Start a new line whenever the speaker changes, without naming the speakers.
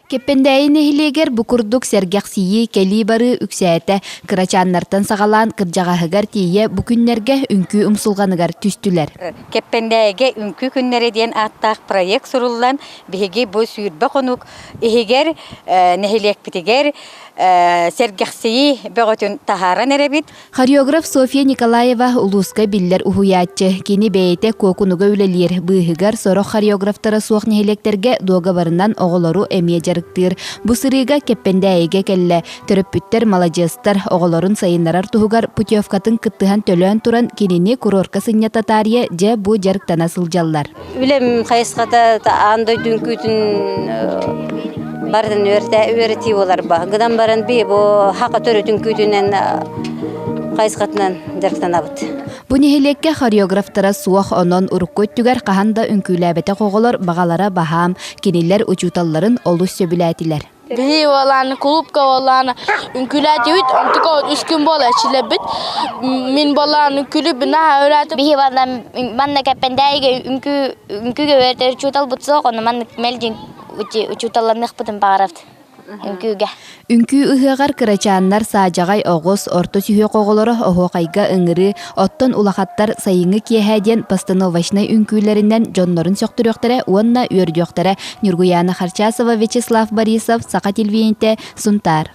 Кэппэндээйи нэһилиэгэр бу курдук сэргэхсийии, кэлии-барыы үксээтэ. Кырачааннартан саҕалаан кырдьаҕаһыгар тиийэ бу күннэргэ үҥкүү умсулҕаныгар түстүлэр.
Кэппэндээйигэ үҥкүү күннэрэ диэн ааттаах проект суруллан, биһиги бу 20 хонук иһигэр нэһилиэкпитигэр сэргэхсийии бөҕөтүн таһааран эрэбит.
Хореограф Софья Николаева улууска биллэр уһуйааччы. Кини бэйэтэ Куокунуга үлэлиир. Быыһыгар сорох хореографтара суох нэһилиэктэргэ дуогабарынан оҕолору эмиэ дьарыктыыр. Бу сырыыга Кэппэндээйигэ кэллэ. Төрөппүттэр маладьыастар, оҕолорун сайыннарар туһугар путевкатын кыттыһан төлөөн туран кинини курорка сынньата таарыйа дьэ бу дьарыктана сылдьаллар.
Үлэм хайысхата аан дойду үҥкүүтүн барытын үөрэтии буоларба. Гынан баран би бу хака төрүт үҥкүүтүнэн хайысхатынан дьарыктанабыт.
Бу нэһилиэккэ хореографтара суох, онон урукку өттүгэр хаһан да үҥкүүлээбэтэх оҕолор баҕалара баһаам, кинилэр учууталларын олус сөбүлээтилэр.
Биһи уолааны кулуупка уолааны үҥкүүлээтибит, онтука үс күн буола эчилэбит. Мин буолаан үҥкүүлүүбүн наһаа өрөөтүм.
Биһи манна манна Кэппэндээйигэ үҥкүү үҥкүүгэ үөрэтэр учууталбыт суох, ону маннык мэлдьи учууталланыахпытын баҕарабыт үҥкүүгэ.
Үҥкүү ыһыаҕар кырачааннар саадьаҕай оҕус, орто сүһүөх оҕолоро оһуохайга ыҥырыы, оттон улахаттар сайыҥҥы киэһэ диэн постановочнай үҥкүүлэринэн дьоннорун сөхтөрүөхтэрэ уонна үөрдүөхтэрэ. Ньургуйаана Харчасова, Вячеслав Борисов, Саха телевидениетэ, Сунтаар.